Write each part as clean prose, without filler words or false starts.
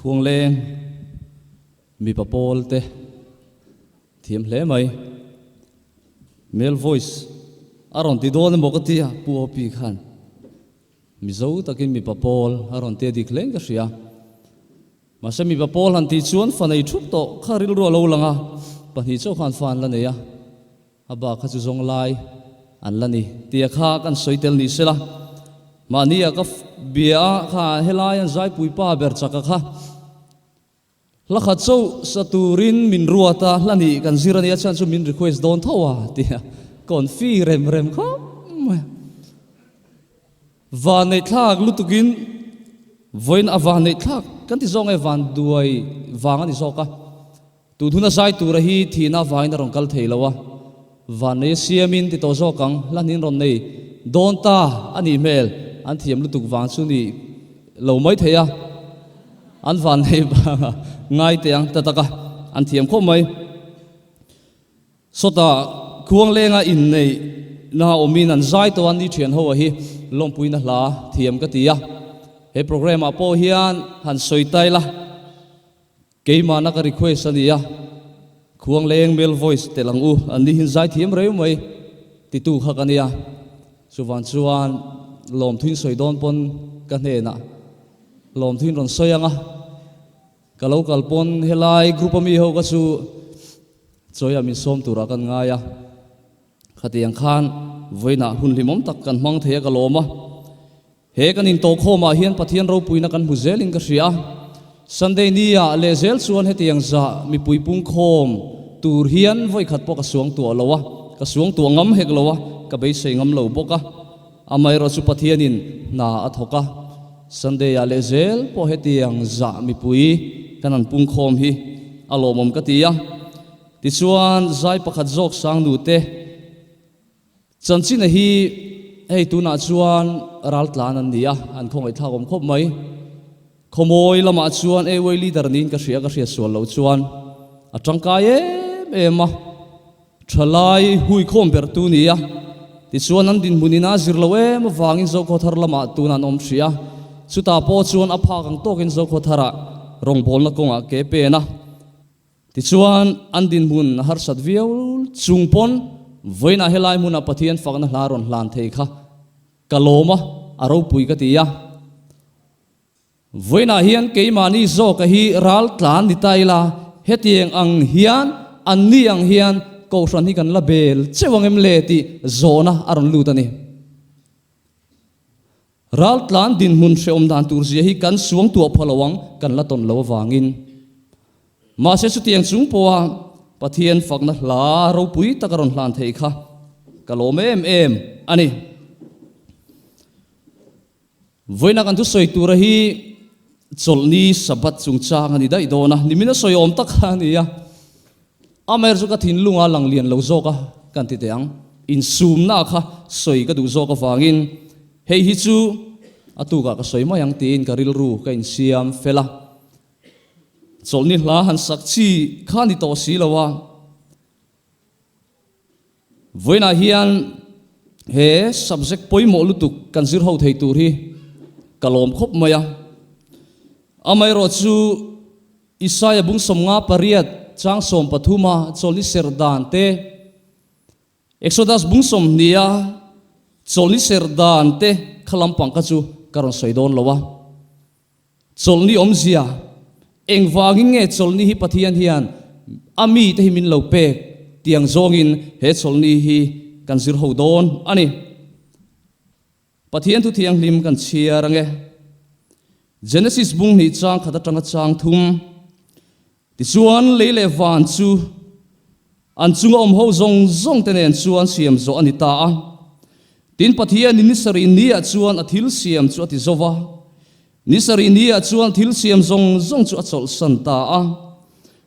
Khuangleng mipa pawl te thiam hle mai. Male voice a rawn ti dawn emaw ka tia Pu Opi khan Mizo takin mipa pawl a rawn tia dik hlein ka hria. Mahse mipa pawl han tih chuan fa nei thup tawh kha rilru a lo lang a, pahnih chauh khan fa an la nei a. A bak kha chu zawng lai an la ni tia kha kan sawi tel ni sela, mahnia ka bia a kha helai an zaipui pa ber chaka kha hla khat chauh sa turin min ruat a, hla nih kan zir a nia chuan chu min request dawn tho a tia confi rem rem khawp mai a. Vanneihthlak lutukin vawiin a vanneihthlak kan ti zawk nge van duai vang a ni zawk a. Tun huna zai tura hi thihna avangin a rawn kal thei lo a, vannei a siamin ti tawh zawk ang, hla hnin rawn nei dawn ta a nih hmel, an thiam lutuk vang chu ni lo mai thei a, an vannei vanga ngai teh ang ta tak a, an thiam khawp mai. Sawtah Khuanglenga inneih na awmin an zai tawh a, ni thian ho a hi lawmpuina hla thiam ka ti a, he programme ah pawh hian han sawi tai la. Keimahna ka request a nia, Khuangleng male voice telh ang u, an ni hin zaithiam reu mai titu kha ka nia. Chuvan chuan lawmthuin sawi dawn pawn ka hnenah lawmthuin rawn sawi ang a, ka lo kal pawn helai group a mi ho ka chu chawiah min sawm turah kan ngai a, khatiang khan vawiinah hun hlimawm tak kan hmang thei a ka lawm a. He kan intawhkhawmah hian Pathian ropuina kan hmu zelin ka hria. Sunday ni-ah leh zel chuan hetiang zah mipui pungkhawm tur hian vawikhat pawh ka suang tuah lo a, ka suang tuah ngam hek lo a, ka beisei ngam lo bawk a. Amaherawh chu Pathianin hna a thawk a, Sunday-ah leh zel pawh hetiang zah mipui kan han pungkhawm hi a lawmawm ka ti a. Tichuan zai pakhat zawk sang nute. Chanchina hi hei tunah chuan raltlan an ni a, an khawngaihthlak awm khawp mai. Khawmawi lamah chuan AY leader niin ka hria, ka hriat sual loh chuan a tangkai em em a, thalai huikhawm ber tu ni a. Tichuan an dinhmun ina zir lo em avangin Zokhawthar lamah tun an awm hrih a, chutah pawh chuan a phak ang tawkin Zokhawtharah rawngbawlna kawngah ke pen a. Tichuan, an dinhmun a harsat viau chung pawn vawiinah helai hmuna Pathian fakna hla rawn hlan thei kha ka lawm a, a ropui ka ti a. Vawiinah hian keimahni zawka hi ral tlan ni ta ila, hetiang ang hian, anni ang hian Kohhran hi kan la bel cheuh ang em le tih zawhna a rawn lut a ni. Raltlan dinhmun hrehawm dan tur zia hi kan suang tuah pha lo ang, kan la tawn lo avangin. Mahse chutiang chung pawha Pathian fakna hla ropui tak a rawn hlan thei kha ka lawm em em a ni. Vawiina kan thusawi tura hi chawlhni Sabbath chungchang a ni daih dawn a, nimin a sawi awm tak kha a ni a. Amaherawhchu ka thinlunga lang lian lo zawk a kan ti teh ang. Insumna kha sawi ka duh zawk avangin hei hi chu a tukah ka sawi mai ang tiin ka rilru ka insiam fel a. Chawlhni hla han sak chi kha ni tawh si lo a. Vawiinah hian he subject pawimawh lutuk kan zir ho thei tur hi ka lawm khawp mai a. Amaherawhchu Isaia bung 58 chang 13 a chawlhni serh dan te, Exodus bung 20 a chawlhni serh dan te kha lampang kha chu ka rawn sawi dawn lo a. Chawlhni awmzia, engvangin nge chawlhni hi Pathian hian a mite hi min lo pek tiang zawngin he chawlhni hi kan zir ho dawn a ni. Pathian thu thianghlim kan chhiar ange. Genesis bung hnih chang khat atanga chang thum. Tichuan lei leh van chu an chunga awm ho zawng zawng te nen chuan siam zawh a ni ta a. Tin Pathianin ni sarih niah chuan a thil siam chu a ti zo va. Ni sarih niah chuan thil siam zawng zawng chu a chawlhsan ta a.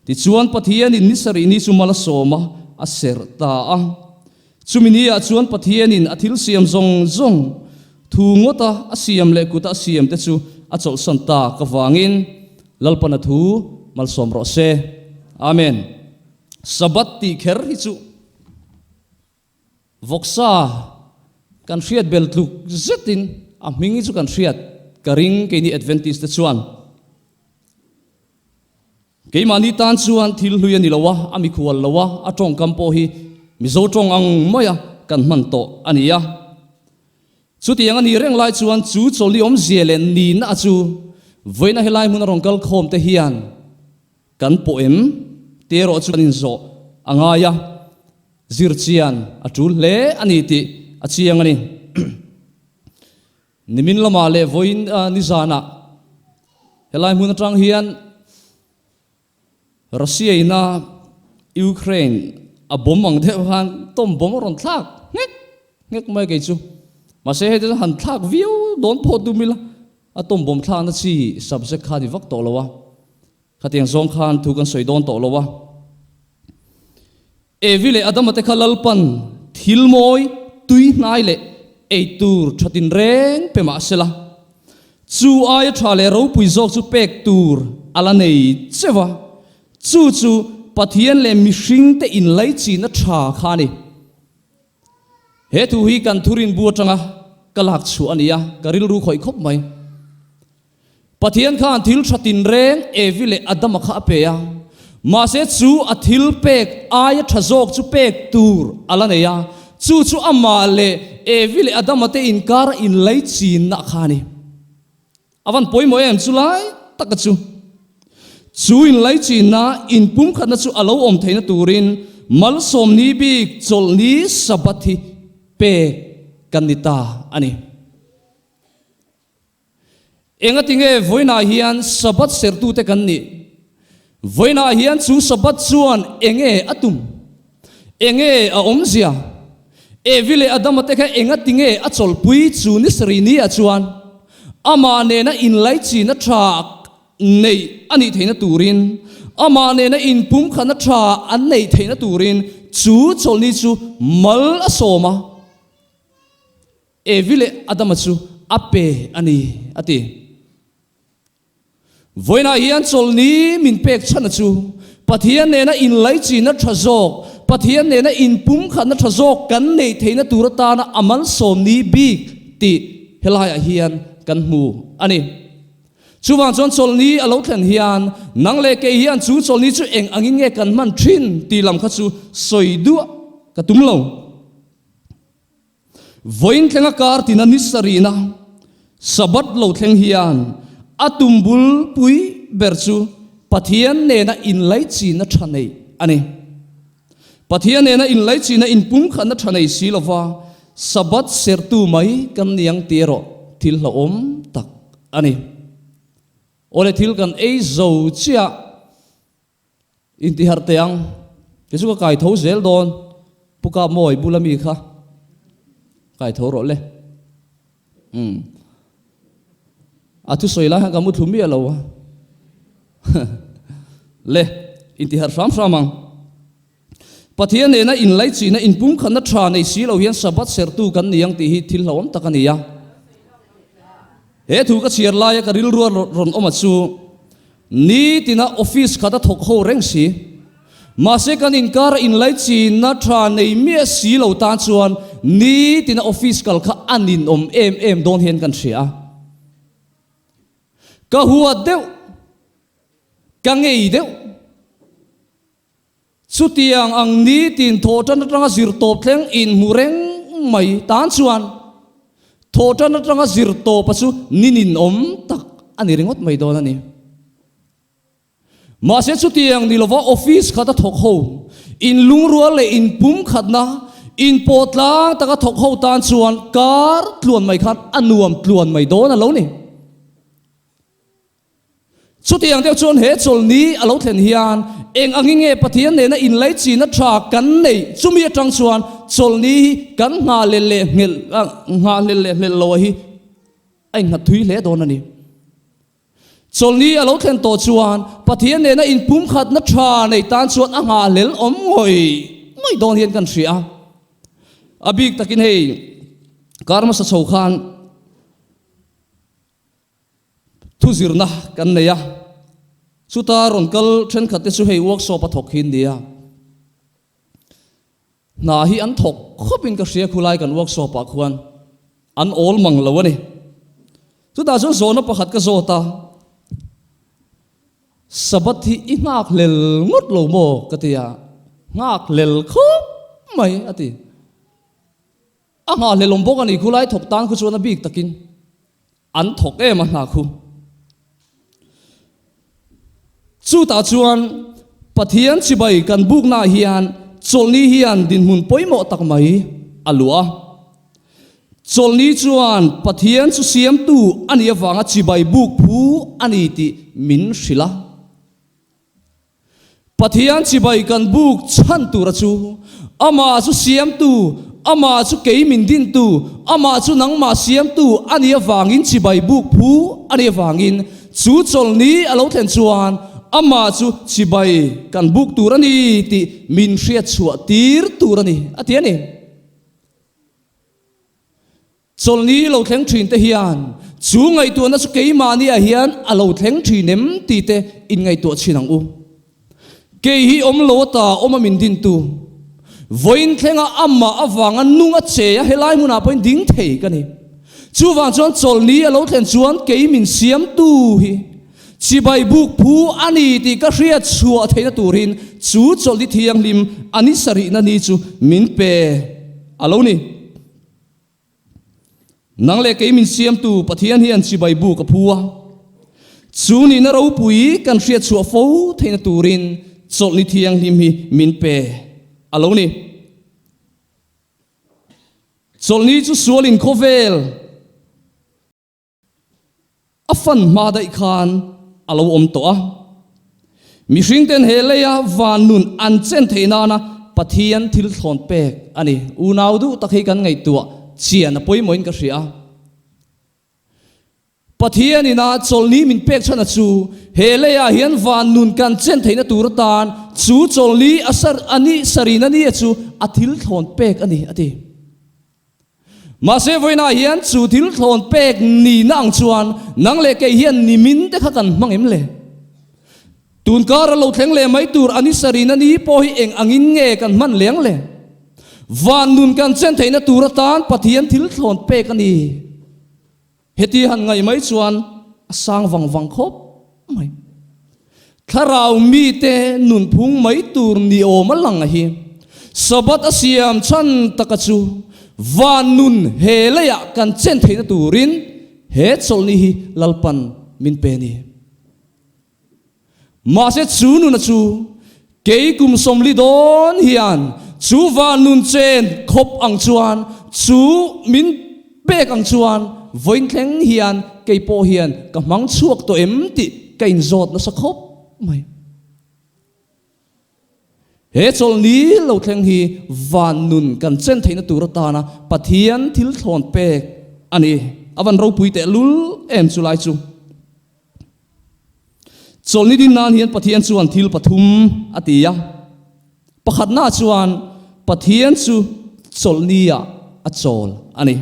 Tichuan Pathianin ni sarih ni chu mal a sawm a, a serh ta a. Chumi niah chuan Pathianin a thil siam zawng zawng, thu ngawta a siam leh kuta a siam te chu a chawlhsan tak avangin Lalpana thu malsawm rawh se. Amen. Sabbath tih kher hi chu vawksa kan hriat bel tluk zetin a hming hi chu kan hriat ka ring keini Adventist te chuan. Keimahni tan chuan thil hlui a ni lo a, a mikhual lo a, a tawngkam pawh hi Mizo tawng ang maia kan hman tawh a ni a. Chutiang a nih reng lai chuan chu chawlhni awmzia leh nihna a chu vawiina helai hmun a rawn kal khawm te hian kan pawh em te erawh chu kan inzawh a ngai a, zir chian a tul hle a ni tih a chiang a ni. Nimin lamah leh vawiin nizanah helai hmun atang hian Russia ina Ukraine a bomb ang deuh khan tom bomb a rawn thlak nghek nghek mai kei chu. Mahse hei te chu han thlak viau dawn pawh tum ila a tom bomb thlakna chi subject kha a ni vak tawh lo a. Khatiang zawng khan thu kan sawi dawn tawh lo a. Evi leh Adama te kha Lalpan thil mawi, tui hnai leh ei tur tha tinreng pe mah sela, chu aia tha leh ropui zawk chu pek tur a la nei cheu a, chu chu Pathian leh mihringte inlaichina tha kha a ni. He thu hi kan thurinbu atanga ka lak chhuah a ni a, ka rilru khawih khawp mai. Pathian khan thil tha tinreng Evi leh Adama kha a pe a, mahse chu a thil pek aia tha zawk chu pek tur a la nei a, chu chu amah leh Evi leh Adama te inkar a inlaichinna kha a ni. A van pawimawh em chu lai taka chu. Chu inlaichinna inpumkhatna chu a lo awm theihna turin malsawmni bik chawlhni Sabbath hi pek kan ni ta a ni. Engatinge vawiinah hian Sabbath sertute kan nih? Vawiinah hian chu Sabbath chuan enge a tum? Enge a awmzia? Evi leh Adama te kha engatinge a chawlhpui chu ni sarih ni ah chuan amah nena inlaichinna tha neih a nih theihna turin, amah nena inpumkhatna tha an neih theihna turin chu chawlhni chu mal a sawm a. Evi leh Adama chu a pe a ni, a ti. Vawiinah hian chawlhni min pek chhana chu Pathian nena inlaichinna tha zawk, Pathian nena inpumkhatna tha zawk kan neih theihna tur atana a malsawmni bik tih helaiah hian kan hmu a ni. Chuvang chuan chawlhni a lo thlen hian nang leh kei hian chu chawlhni chu eng angin nge kan hman thin tih lam kha chu sawi duah ka tum lo. Vawiin thlenga kar tina ni sarihna Sabbath lo thleng hian a tum bul pui ber chu Pathian nena inlaichinna tha nei a ni. Pathian nena inlaichinna inpumkhatna tha nei si lova Sabbath serhtu mai kan ni ang tih erawh thil hlauhawm tak a ni. Awle thil kan ei zo chiah. Intiharh teh ang, kei chu ka kai tho zel dawn, Pu Kap Mawi bula mi kha kai tho rawh le. Umm. A thusawi lai khan ka mu thlu miah lo a. Le, intiharh hram hram ang. Pathian nena inlaichinna inpumkhatna tha nei si lo hian Sabbath serhtu kan ni ang tih hi thil hlauhawm tak a ni a. He thu ka chhiar laia ka rilrua rawn awm a chu nitina office khat a thawk ho reng si. Mahse kan inkara inlaichinna tha nei miah si lo tan chuan nitina office kal kha a ninawm em em dawn hian kan hria a. Ka huat deuh, ka ngei deuh. Chutiang ang nitin thawhtan atanga zir tawp thleng inhmu reng mai tan chuan thawhtan atanga zir tawpa chu ni ninawm tak a ni ringawt mai dawn a ni. Mahse chutiang ni lova office khata thawk ho, inlungrual leh inpumkhatna, inpawh tlang taka thawk ho tan chuan kar tluan mai khan a nuam tluan mai dawn a lo ni. Chutiang deuh chuan he chawlhni a lo thlen hian eng angin nge Pathian nena inlaichinna tha kan neih? Chumi atang chuan chawlhni hi kan nghahhlelh leh nghelh nghahhlelh leh hlelh loh hi a innghat thui hle dawn a ni. Chawlhni a lo thlen tawh chuan Pathian nena inpumkhatna tha nei tan chuan a nghahhlelh awm ngawih ngawih dawn hian kan hria a. A bik takin hei kar hmasa chho khan Thuzirna kan nei a, chuta rawn kal thenkhat te chu hei workshop a thawk hi an ni a, hna hi an thawk khawp in ka hria khulai kan workshop ah khuan an awl mang lo a ni. Chutah chuan zawhna pakhat ka zawt a. Sabbath hi i nghak hlel ngawt lo maw? ka ti a, Nghak hlel khawp mai a ti. A nghahhlel awm bawk a ni, khulai thawk tan khu chuan a bik takin an thawk em a hna khu. Chutah chuan Pathian chibai kan buknaah hian chawlhni hian dinhmun pawimawh tak mai a luah a. Chawlhni chuan Pathian chu siamtu a nih avanga chibai buk phu a ni tih min hrilh a. Pathian chibai kan buk chhan tura chu, Amah chu siamtu, Amah chu kei min dintu, Amah chu nangmah siamtu a nih avangin chibai buk phu a nih avangin chu chawlhni a lo thlen chuan Amah chu chibai kan buk tur a ni tih min hriat chhuah tir tur a ni, a ti a ni. Chawlhni lo thleng thin te hian chu ngaihtuahna chu keimahniah hian a lo thleng thin em tih te inngaihtuah chhin ang u. Kei hi awm lo ata awm a min dintu, vawiin thlenga amah avanga nung a che a helai hmunah pawhin ding thei ka ni. Chuvang chuan chawlhni a lo thlen chuan kei min siamtu hi chibai buk phu a ni tih ka hriat chhuah theihna turin chu chawlhni thianghlim a ni sarihna ni chu min pe a lo ni. Nang leh kei min siamtu Pathian hian chibai buk a phu a, chu nihna ropui kan hriat chhuah fo theihna turin chawlhni thianghlim hi min pe a lo ni. Chawlhni chu sualin khawvel A fan hma daih khan a lo awm tawh a. Mihringten he leia van nun an chen theih nana Pathian thil thlawn pek a ni. Unau duh tak hi kan ngaihtuah chian a pawimawhin ka hria a. Pathian ina chawlhni min pek chhan a chu he leiah hian van nun kan chen theihna tur atan chu chawlhni a sar a nih sarina nia chu a thil thlawn pek a ni a ti. Mahse vawiinah hian chu thil thlawn pek nihna ang chuan nang leh kei hian nimin te kha kan hmang em le? Tun kara lo thleng leh mai tur a ni sarina ni pawh hi eng angin nge kan hman leng le? Van nun kan chen theihna tur atan Pathian thil thlawn pek a ni. Heti han ngaih mai chuan a sang vang vang khawp mai. Thlarau mite nunphung mai tur ni awm a lang a hi. Sabbath a siam chhan taka chu van nun he leiah kan chen theihna turin he chawlhni hi Lalpan min pe a ni. Mahse chu nuna chu kei kum 40 dawn hian chu van nun chen khawp ang chuan chu min pek ang chuan vawiin thleng hian kei pawh hian ka hmang chhuak tawh em tih ka inzawt nasa khawp mai. He chawlhni lo thleng hi van nun kan chen theihna tur atana Pathian thil thlawn pek a ni. A van ropui tehlul em chu lai chu. Chawlhni din nan hian Pathian chuan thil pathum a ti a. Pakhatna chuan Pathian chu chawlhniah a chawl a ni.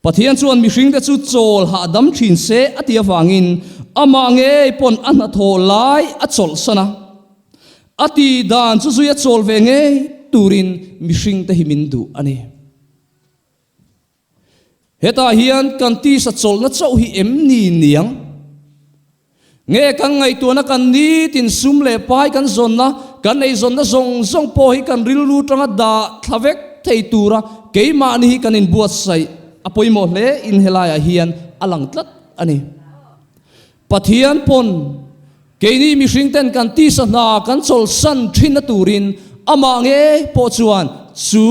Pathian chuan mihringte chu chawl hahdam thin se a ti avangin amah ngei pawn a hnathawh lai a chawlhsan a. A tih dan chu zui a chawl ve ngei turin mihringte hi min duh a ni. Hetah hian kan tisa chawlhna chauh hi em ni niang? Nge kan ngaihtuahna kan nitin sum leh pai kan zawnna, kan eizawnna zawng zawng pawh hi kan rilru tanga dah thla vek thei tura keimahni hi kan inbuatsaih a pawimawh hle in helaiah hian a lang tlat a ni. Pathian pawn keini mihring ten kan tisa hna kan chawlhsan thinna turin amah nge pawh chuan chu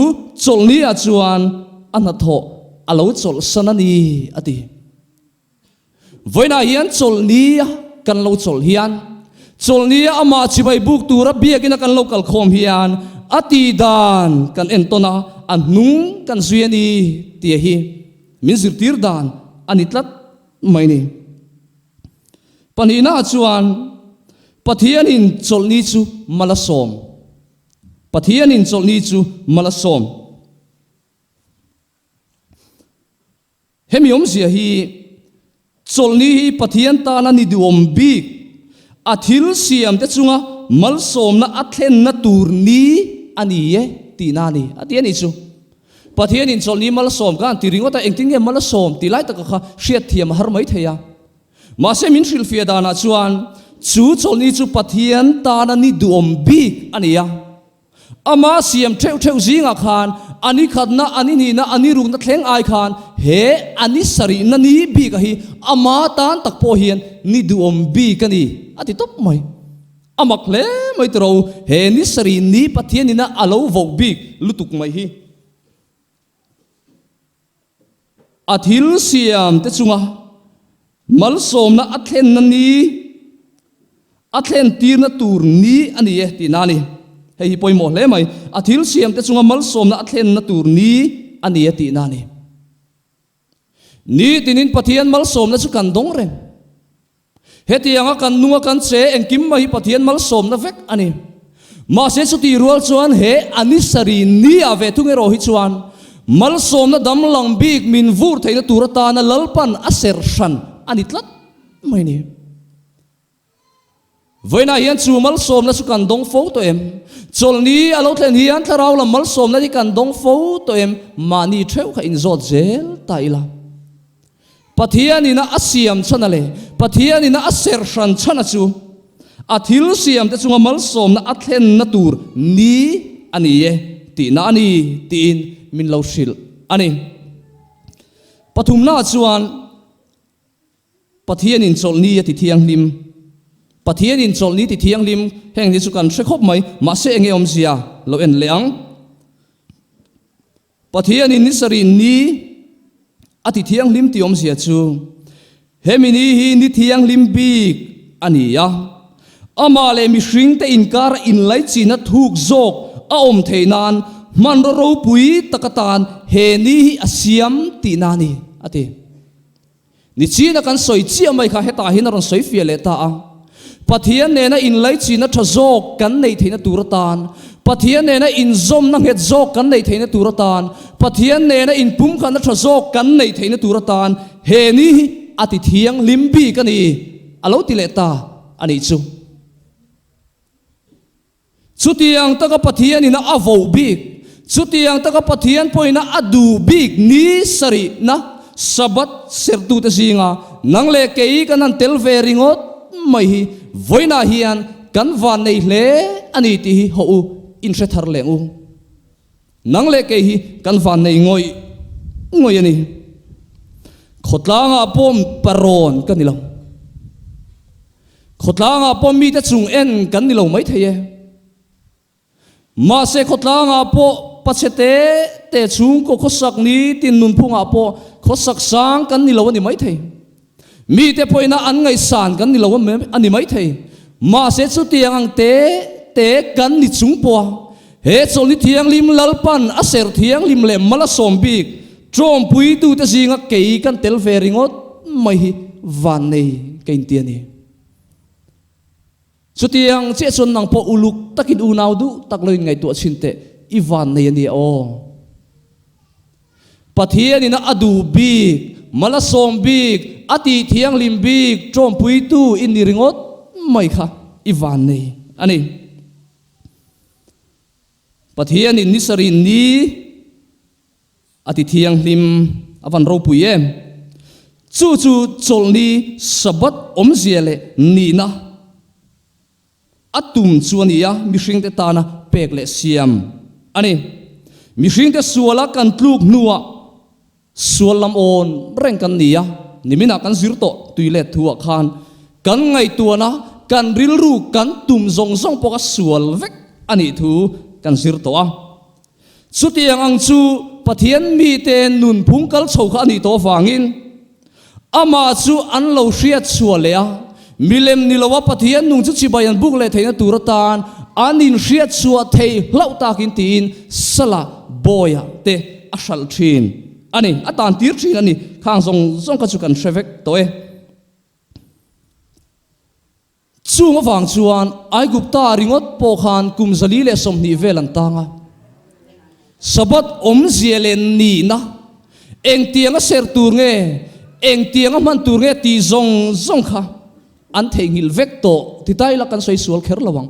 chawlhni ah chuan a hnathawh a lo chawlhsan a ni a ti. Vawiinah hian chawlhni a kan lo chawlh hian chawlhni a amah chibai buk tura biakina kan lo kalkhawm hian a tih dan kan entawn a, a hnung kan zui a ni tih hi min zirtir dan a ni tlat. Mai ni. Pahnihnaah chuan Pathianin chawlhni chu mal a sawm. Pathianin chawlhni chu mal a sawm. Hemi awmzia hi chawlhni hi Pathian tana ni duhawm bik, a thil siamte chunga malsawmna a thlenna tur ni a ni e tihna a ni, a ti a nih chu. Pathianin chawlhni malsawm kha an ti ringawt a, engtin nge malsawm tih lai taka kha hriatthiam a har mai thei a. Mahse min hrilhfiah danah chuan chu chawlhni chu Pathian tana ni duhawm bik a ni a. Ama siam theuh theuh zingah khan a ni khatna, a ni hnihna, a ni rukna thleng ai khan he a ni sarihna ni bika hi ama tan tak pawh hian ni duhawm bik a ni a ti tawp mai. A mak hle mai tiro, he ni sarih ni Pathianina a lo voh bik lutuk mai hi. A thil siam te chunga malsawmna a thlenna ni, a thlen tirna tur ni a ni e tihna a ni. Hei hi pawimawh hle mai. A thil siam te chunga malsawmna a thlenna tur ni a ni e tihna a ni. Ni tinin Pathian malsawmna chu kan dawng reng. Hetianga kan nunga kan che engkim mai hi Pathian malsawmna vek a ni. Mahse chutih rual chuan he a ni sarih ni ah ve thung erawh hi chuan malsawmna dam lang bik min vur theihna tur atana Lalpan a ser hran a ni tlat mai ni. Vawiinah hian chu malsawmna chu kan dawng fo tawh em? Chawlhni a lo thlen hian thlarau lam malsawmna hi kan dawng fo tawh em? Mahni theuh kha inzawt zel ta ila. Pathianina a siam chhana leh Pathianina a serh hran chhana chu a thil siamte chunga malsawmna a thlenna tur ni a ni e tihna a ni tiin min lo hrilh a ni. Pathumnaah chuan Pathianin chawlhni a ti thianghlim. Pathianin chawlhni ti thianghlim heng hi chu kan hre khawp mai, mahse enge awmzia lo en leh ang. Pathianin ni sarih ni a ti thianghlim tih awmzia chu hemi ni hi ni thianghlim bik a ni a, amah leh mihringte inkara inlaichina thuk zawk a awm theih nan hmanraw ropui tak atan he ni hi a siam tihna a ni, a ti. Nichina kan sawi chiah mai kha hetah hian a rawn sawi fiah leh ta a. Pathian nena inlaichina tha zawk kan neih theihna tur atan, Pathian nena inzawmna nghet zawk kan neih theihna tur atan, Pathian nena inpumkhatna tha zawk kan neih theihna tur atan he ni hi a ti thianghlim bik a ni, a lo ti leh ta a nih chu. Chutiang taka Pathianina a voh bik, chutiang taka Pathian pawhina a duh bik ni sarihna Sabbath serhtute zinga nang leh kei kan han tel ve ringawt mai hi vawiinah hian kan van nei hle a ni tih hi hawh u, inhre thar leng u. Nang leh kei hi kan van nei ngawih ngawih a ni. Khawtlangah pawh parawn ka ni lo. Khawtlangah pawh mite chung en kan ni lo maithei e. Mahse khawtlangah pawh pachhe te te chhungkaw khawsak ni tin nunphungah pawh khawsak sang kan ni lo a ni maithei. Mite pawhina an ngaihsan kan ni lo a ni maithei. Mahse chutiang ang te te kan ni chung pawha he chawlhni thianghlim Lalpan a serh thianghlim leh mal a sawm bik Tawmpuitute zinga kei kan tel ve ringawt mai hi vannei ka inti a ni. Chutiang chiah chuan nang pawh uluk takin unau duh tak lo inngaihtuah chhin teh, i vannei a nia aw. Pathianina a duh bik, mal a sawm bik, a tih thianghlim bik tawmpuitu i ni ringawt mai kha i vannei a ni. Pathianin ni sarih ni. A ti thianghlim a van ropui em? Chu chu chawlhni Sabbath awmzia leh nihna a tum chu a ni a, mihringte tana pek leh siam a ni. Mihringte suala kan tluk hnuah sual lam awn reng kan ni a, niminah kan zir tawh tui let thuah khan kan ngaihtuahna, kan rilru, kan tum zawng zawng pawh kha sual vek a nih thu kan zir tawh a. Chutiang ang chu Pathian mite nunphung kal chho kha a nih tawh avangin amah chu an lo hriat chhuah leh a, milem ni loa Pathian nung chu chibai an buk leh theihna tur atan an inhriat chhuah thei hlauh takin tiin Sala Bawia te a hralh thin a ni, a tan tir thin a ni. Khang zawng zawng kha chu kan hre vek tawh e. Chung avang chuan Aigupta ringawt pawh khan kum 420 vel an tang a. Sabbath awmzia leh nihna, engtianga serh tur nge, engtianga hman tur nge tih zawng zawng kha an theihnghilh vek tawh ti ta ila kan sawi sual kher lo ang.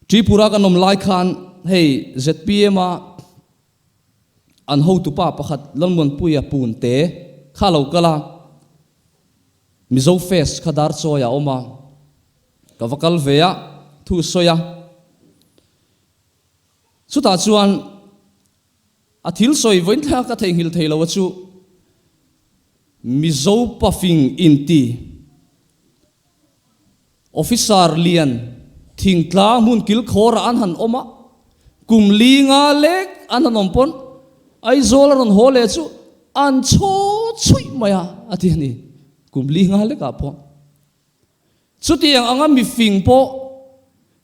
Tripura kan awm lai khan hei zpm a an hotupa pakhat Lalmuanpuia Punte kha a lo kal a. Mizo Fest kha Darchawi ah a awm a, ka va kal ve a, thu sawi a. Chutah chuan a thil sawi vawiin thleng a ka theihnghilh thei lo a chu Mizo pafing inti Officer lian thingtlang hmun kilkhawrah an han awm a, kum li nga lek an han awm pawn Aizawl a rawn haw leh chu an chhaw chhuih mai a, a ti a ni. Kum li nga lekah pawh. Chutiang anga mifing pawh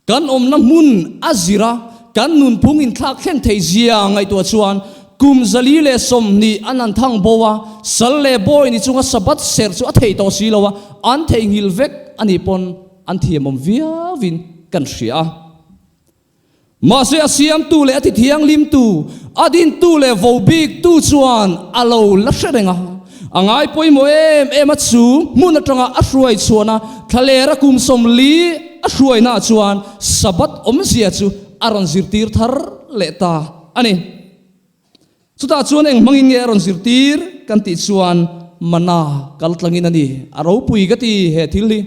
kan awmna hmun a zir a, kan nunphung inthlak thlen theih zia ngaihtuah chuan kum 120 an han thang bo a, sal leh bawi ni chunga Sabbath serh chu a theih tawh si lo a, an theihnghilh vek a nih pawn an thiamawm viauin kan hria a. Mahse a siamtu leh a ti thianghlimtu, a dintu leh vo biktu chuan a lo la hre reng a. A ngai pawimawh em em a chu hmun atanga a hruai chhuahna thlalera kum 40 a hruainaah chuan Sabbath awmzia chu a rawn zirtir thar leh ta a ni. Chutah chuan eng hmangin nge a rawn zirtir kan tih chuan mana kal tlangin a ni. A ropui ka ti he thil hi.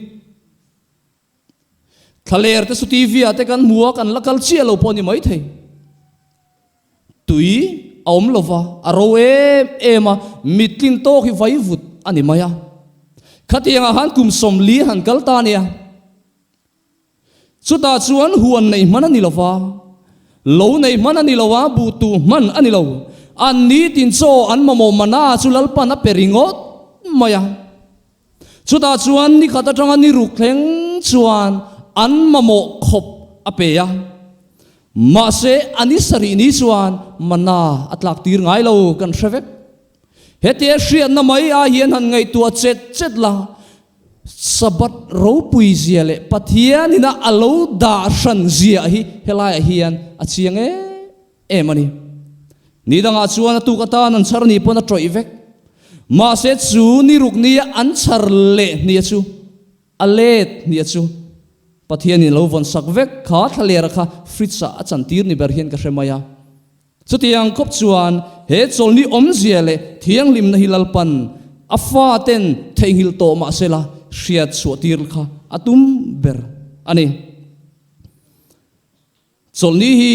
Thlaler te chu TV ah te kan hmu a, kan la kal chiah lo pawh a ni maithei. Tui a awm lo va, a ro em em a, mittlin tawk hi vai vut a ni mai a. Khatiangah khan kum 40 han kal ta nia. Chutah chuan huan nei hman a ni lo va, lo nei hman a ni lo a, buh tuh hman a ni lo. An nitin chaw an mamawh mana chu Lalpan a pe ringawt mai a. Chutah chuan ni khat atanga ni ruk thleng chuan an mamawh khawp a pe a. Mahse, a ni sarih ni chuan mana a tlak tir ngai lo kan hre vek. Hetia hriatna mai ai hian han ngaihtuah chet chet la, Sabbath ropui zia leh Pathianina a lo dah hran zia hi helaiah hian a chiang em em a ni. Ni dangah chuan a tuk atan an chhar ni pawn a tawih vek. Mahse chu ni ruk nia an chhar leh hnia chu, a let hnia chu Pathianin lo vawn sak vek kha thlalera kha fridge ah a chantir ni ber hian ka hre mai a. Chutiang khawp chuan he chawlhni awmzia leh thianghlimna hi Lalpan a faten theihnghilh tawh mahsela hriat chhuah tir kha a tum ber a ni. Chawlhni hi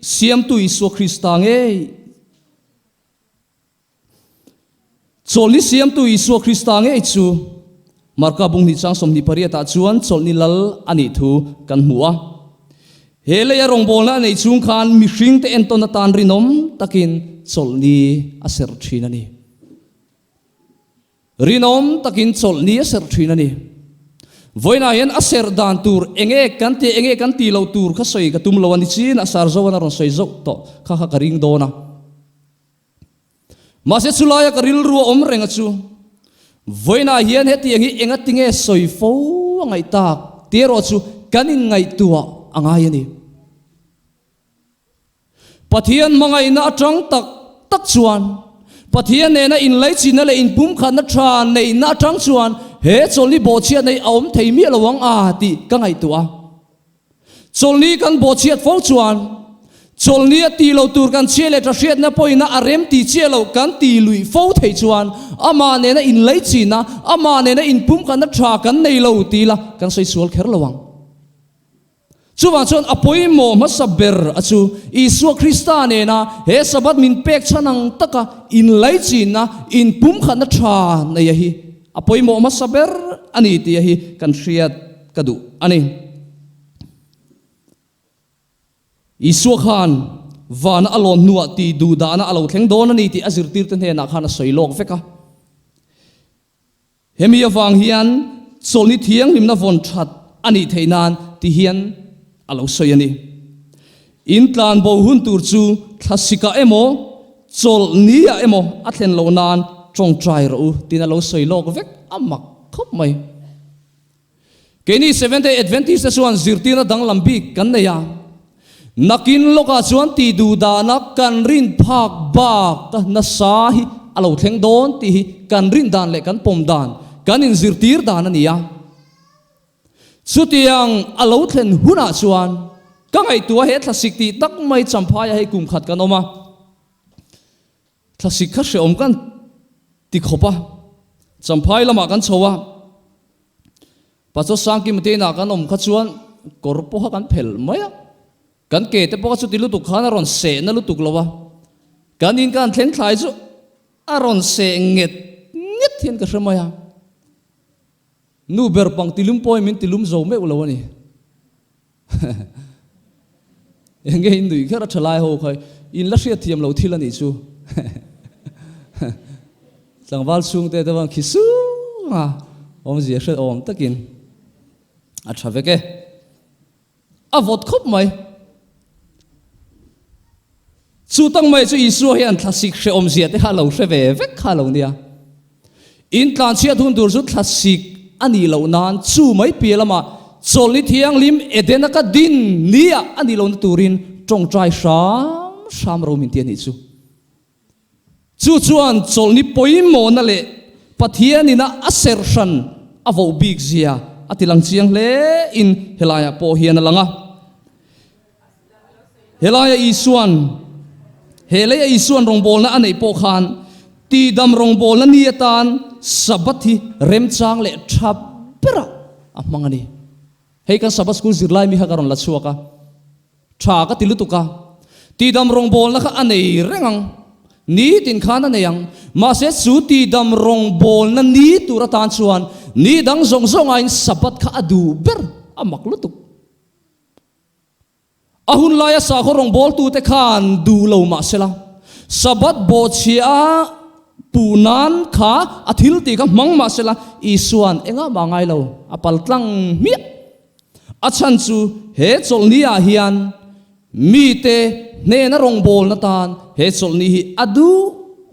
Siamtu Isua Krista ngei Chawlhni Siamtu Isua Krista ngei chu Marka bung hnih chang 28 ah chuan chawlhni lal a nih thu kan hmu a. He leia rawngbawlna a neih chhung khan mihringte entawn atan rinawm takin chawlhni a serh thin a ni. Rinawm takin chawlhni a serh thin a ni. Vawiinah hian a serh dan tur enge kan tih enge kan tih loh tur kha sawi ka tum lo a ni chin a Sarzoan a rawn sawi zauh tawh kha kha ka ring dawn a. Mahse chulaia ka rilru a awm reng a chu vawiinah hian hetiang hi enga tinge sawi fo a ngaih tak tih erawh chu kan inngaihtuah a ngai a ni. Pathian hmangaihna atang tak tak chuan, Pathian nena inlaichinna leh inpumkhatna tha neihna atang chuan he chawlhni bawhchhiatna hi a awm thei miah lo ang a tih ka ngaihtuah a. Chawlhni kan bawhchhiat fo chuan, chawlhni a tih loh tur kan chhia leh tha hriatna pawhin a rem tih chiah loh kan tih luih fo thei chuan amah nena inlaichinna, amah nena inpumkhatna tha kan nei lo ti ila kan sawi sual kher lo ang. Chuvang chuan a pawimawh hmasa ber a chu Isua Krista nena he Sabbath min pek chhan ang taka inlaichinna, inpumkhatna tha neia hi a pawimawh hmasa ber a ni tih hi kan hriat ka duh a ni. Isua khan vana a lawn hnuah tih duhdahna a lo thleng dawn a ni tih a zirtirte hnenah khan a sawi lawk vek a. Hemi avang hian chawlhni thianghlimna vawn that a nih theih nan ti hian a lo sawi a ni. In tlanbo hun tur chu thlasikah emaw, chawlhniah emaw a thlen loh nan tawngtai rawh u tiin a lo sawi lawk vek a mak khawp mai. Keini Seventh Day Adventist te chuan zirtirna danglam bik kan nei a. Nakin lawkah chuan tih duh dahna kan rin phak bak nasa hi a lo thleng dawn tih hi kan rin dan leh kan pawm dan, kan inzirtir dan a ni a. Chutiang a lo thlen hunah chuan ka ngaihtuah he thlasik tih tak mai Champhaiah hei kum khat kan awm a. Thlasik kha hreawm kan ti khawp a, Champhai lamah kan chho a. Pastor Sangkima te inah kan awm kha chuan kawr pawha kan phelh mai a, kan ke te pawh kha chuti lutuk khan a rawn seh na lutuk lo a, kan in kan thleng thlai chu a rawn seh nget nget hian ka hre mai a. Nu ber pang tilum pawhin min tilum zo meuh lo a ni. Enge in nuih kher a tha lai ho kha in la hriat thiam lo thil a nih chu. Tlangval chhungte te chuan khi sung a, awmzia hre awm takin a tha vek e. A vawt khawp mai. Chu tang mai chu Isua hian thlasik hrehawmzia te kha a lo hre ve vek kha a lo nia. In tlanchhiat hun tur chu thlasik a nih loh nan chu mai piah lamah chawlhni thianghlim Edena ka din nia a nih lohna turin tawngtai hram hram ro min ti a nih chu. Chu chuan chawlhni pawimawhna leh Pathianina a serh hran a voh bik zia a ti lang chiang hle in helaiah pawh hian a lang a. Helaia Isuan, he leia Isuan rawngbawlna a neih pawh khan tihdam rawngbawlna ni atan Sabbath hi remchang leh tha berah a hmang a ni. Hei kan Sabbath School zirlai mi kha ka rawn la chhuak a, tha ka ti lutuk a. Tihdam rawngbawlna kha a nei reng ang, nitin khan a nei ang. Mahse chu tihdam rawngbawlna ni tur atan chuan ni dang zawng zawng aiin Sabbath kha a duh ber, a mak lutuk. A hun laia sakhaw rawngbawltute khan duh lo mah sela, Sabbath bawhchhia a puh nan kha a thil tih kha hmang mah sela, Isua'n engah mah ngai lo, a pal tlang hmiah. A chhan chu he chawlhni ah hian mite hnena rawngbawlna tan he chawlhni hi a duh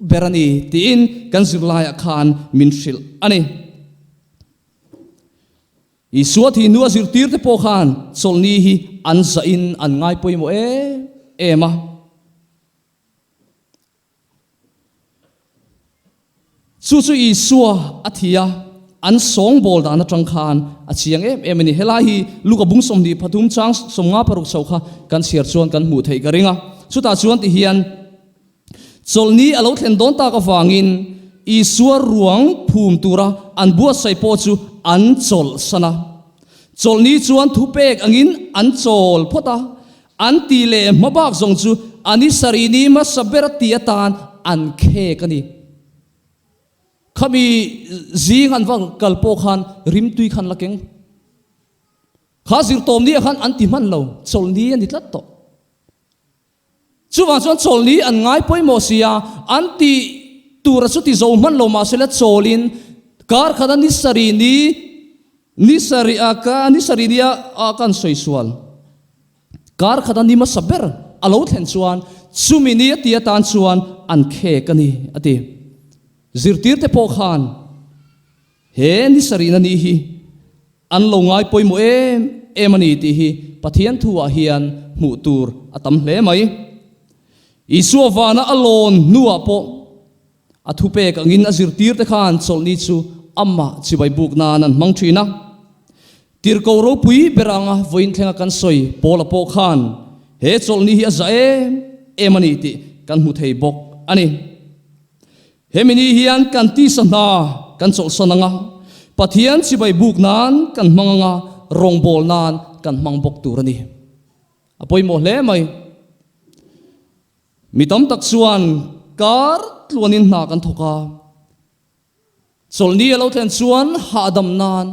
ber a ni tiin kan zirlaiah khan min hrilh a ni. Isua thih hnua zirtirte pawh khan chawlhni hi an zahin an ngai pawimawh em em a. Chu chu Isua a thi a, an sawngbawl dan atang khan a chiang em em a ni. Helai hi Luka bung 23 chang 56 chho kha kan chhiar chuan kan hmuh theih ka ring a. Chutah chuan tihian Chawlhni a lo thlen dawn tak avangin Isua ruang phum tura an buatsaih pawh chu an chawlhsan a. Chawlhni chuan thupek angin an chawl phawt a, an tih leh hma bak zawng chu a ni sarih ni hmasa ber a tih atan an khek a ni. Khami zing an va kal pawh khan rimtui khan la keng. Kha zirtawmni ah khan an ti hman lo, chawlhni a ni tlat tawh. Chuvang chuan chawlhni an ngai pawimawh si a, an tih tura chu ti zo hman lo mahse la chawlhin kar khata ni sarih ni, ni sarih a ka ni sarih ni a a kan sawi sual. Kar khata ni hmasa ber a lo thlen chuan chumi ni a ti atan chuan an khek a ni a ti. Zirtirte pawh khan he ni sarihna ni hi An lo ngai pawimawh em em a ni tih hi Pathian thuah hian hmuh tur a tam hle mai. Isua vana a lawn hnuah pawh a thupek angin a zirtirte khan chawlhni chu amah chibai buk nan an hmang thin a. Tirhkoh ropui ber anga vawiin thlenga kan sawi Paula pawh khan he chawlhni hi a za em em a ni tih kan hmu thei bawk a ni. Hemi ni hian kan tisa hna kan chawlhsan ang a, Pathian chibai buk nan kan hmang ang a, rawngbâwl nan kan hmang bawk tur a ni. A pawimawh hle mai. Mi tam tak chuan kar tluanin hna kan thawk a, chawlhni a lo thlen chuan hahdam nan,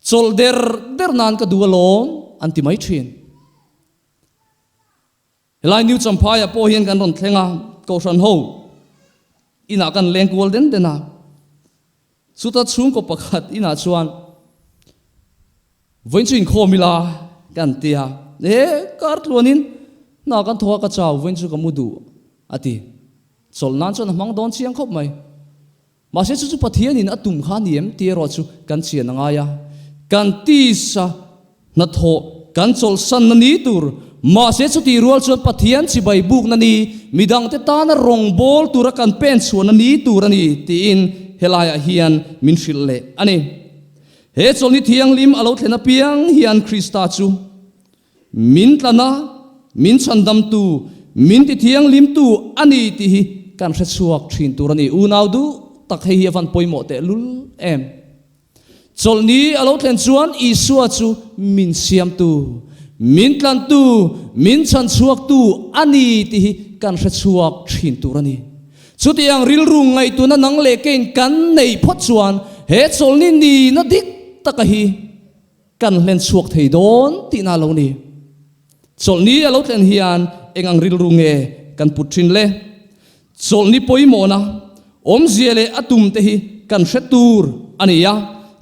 chawlh der der nan ka duh alawm an ti mai thin. Helai New Champhaiah pawh hian kan rawn thleng a, Kohhran ho inah kan leng kual den den a. Chuta chhungkaw pakhat inah chuan vawiin chu inkhawm ila kan ti a, e kar tluanin hna kan thawk a ka chau vawiin chu ka mu duh a ti. Chawlh nan chuan a hmang dawn chiang khawp mai. Mahse chu chu Pathianin a tum kha a ni em tih erawh chu kan chian a ngai a. Kan tisa hnathawh kan chawlhsanna ni tur, mahse chutih rual chuan Pathian chibai bukna ni, midangte tana rawngbâwl tura kan pen chhuahna ni tur a ni tiin helaiah hian min hrilh leh a ni. He chawlhni thianghlim a lo thlen apiang hian Krista chu Min tlana, min chhandamtu, min tithianghlimtu a ni tih hi kan hre chhuak thin tur a ni. Unau duh tak hei hi a van pawimawh teh lul em. Chawlhni a lo thlen chuan Isua chu min siamtu, min tlantu, min chhanchhuaktu a ni tih hi kan hre chhuak thin tur a ni. Chutiang rilru ngaihtuahna nang leh kein kan neih phawt chuan he chawlhni nihna dik taka hi kan hlen chhuak thei dawn tihna a lo ni. Chawlhni a lo thlen hian eng ang rilru nge kan put thin le? Chawlhni pawimawhna, awmzia leh a tum te hi kan hre tur a ni a,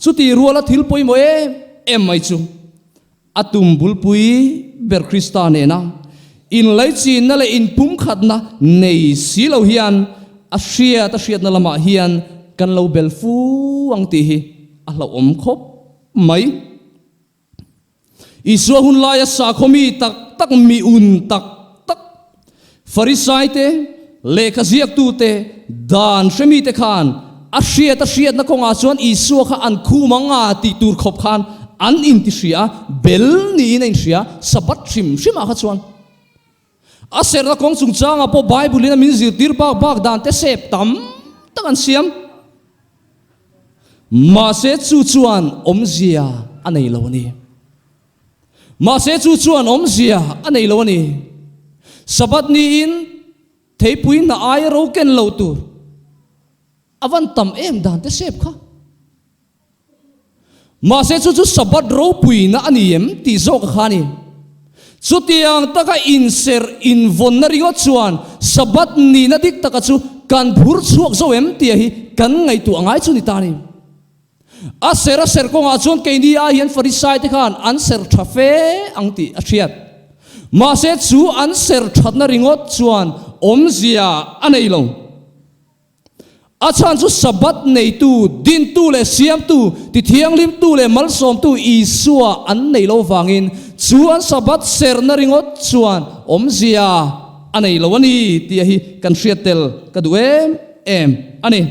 chuti ruala thil pawimawh em em mai chu a tum bulpui ber Krista nena inlaichinna leh inpumkhatna nei si lo hian a hriat a hriatna lamah hian kan lo bel fu ang tih hi a hlauhawm khawp mai. Isua hun laia sakhaw mi tak tak, mi un tak tak, Farisaite, lehkha ziaktute, dan hremite khan a hriat a hriatna kawngah chuan Isua kha an khum ang a tih tur khawp khan an intihria a, bel niin a inhria, Sabbath hrim hrimah kha chuan. A serhna kawng chungchangah pawh Bible-in a min zirtir bak bak dan te sep tam tak an siam. Mahse chu chuan awmzia a nei lo a ni. Mahse chu chuan awmzia a nei lo a ni. Sabbath niin theipui hna aia ro ken lo tur a van tam em dan te sep kha. Mahse chu chu Sabbath ropuina a ni em tih zawk a kha a ni. Chutiang taka inserh invawnna ringawt chuan Sabbath nihna dik taka chu kan phur chhuak zo em tia hi kan ngaihtuah ngai chu ni ta a ni. A serh a serh kawngah chuan keini ai hian Farisai te khan an serh tha fe ang tih a hriat. Mahse chu an serh thatna ringawt chuan awmzia a nei lo. A chhan chu Sabbath neitu, dintu leh siamtu, tithianghlimtu leh malsawmtu Isua an nei lo vangin chu an Sabbath serhna ringawt chuan awmzia a nei lo a ni tih hi kan hriat tel ka duh em em a ni.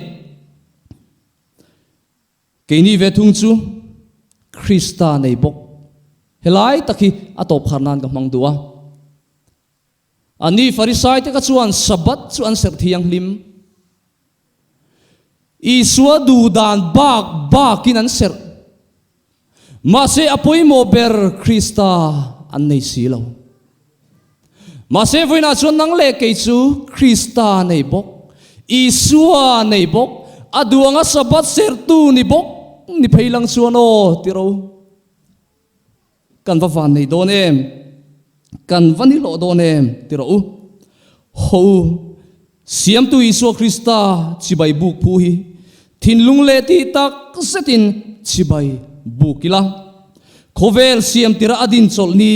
Keini ve thung chu Krista nei bawk. Helai tak hi a tawp khar nan ka hmang duh a. Ani Farisaite kha chuan Sabbath chu an serh thianghlim. Isua duh dan bak bakin an serh. Mahse a pawimawh ber Krista an nei si lo. Mahse vawiinah chuan nang leh kei chu Krista nei bawk, Isua nei bawk, a duanga Sabbath serhtu ni bawk ni phei lang chuan aw tiro. Kan va van nei dawn em? Kan va ni hlawh dawn em? Ti rawh u. Haw u, Siamtu Isua Krista chibai buk phu hi thinlung leh tih tak zetin chibai buk ila. Khawvel siam tira a din chawlh ni,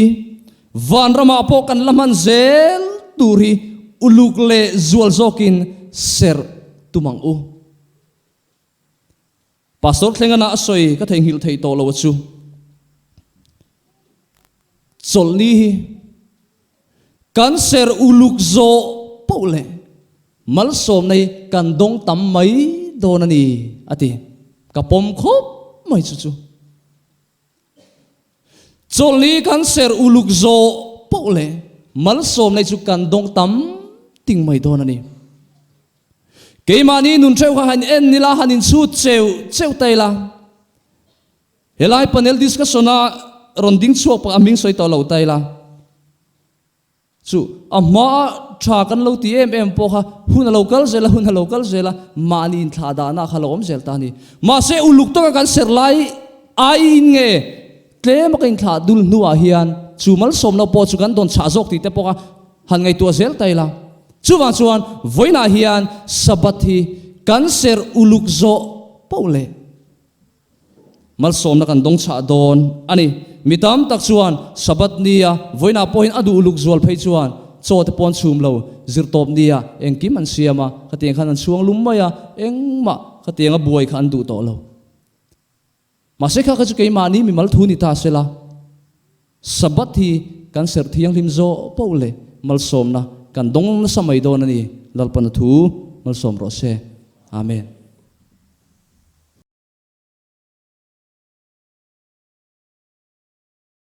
vanramah pawh kan la hman zel tur hi uluk leh zual zawkin serh tum ang u. Pastor Thlengana a sawi ka theihnghilh theih tawh lo a chu. Chawlhni hi kan ser uluk zawh poh leh malsawmna hi kan dawng tam mai dawn a ni a ti. Ka pawm khawp mai chu chu. Chawlhni kan ser uluk zawh poh leh malsawmna hi chu kan dawng tam ting mai dawn a ni. Keimahni nun theuh kha han en nila han inchhut cheu cheu ta ila. Helai panel discussion a rawn ding chhuak pakhat a hming sawi tawh lo ta ila. Chu a hma tha kan lo ti em em pawh kha hun a lo kal zel a, hun a lo kal zel a, mahni inthlah dahna kha lo awm zel ta a ni. Mahse uluk taka kan ser lai aiin nge tlem a ka inthlah dul hnuah hian chu malsawmna pawh chu kan dawn chhah zawk tih te pawh kha han ngaihtuah zel ta ila. Chuvang chuan vawiinah hian Sabbath hi kan serh uluk zawh poh leh malsawmna kan dawng chhah dawn a ni. Mi tam tak chuan Sabbath nia vawiinah pawhin a duh uluk zual phei chuan chaw te pawh an chhum lo, zirtawp nia engkim an siam a, khatiang khan an chhuang lum mai a, engmah khatianga buai kha an duh tawh lo. Mahse kha kha chu keimahni mimal thu ni ta sela, Sabbath hi kan serh thianghlim zawh poh leh malsawmna kan dawng nasa mai dawn a ni, Lalpana thu malsawm rawh se. Amen.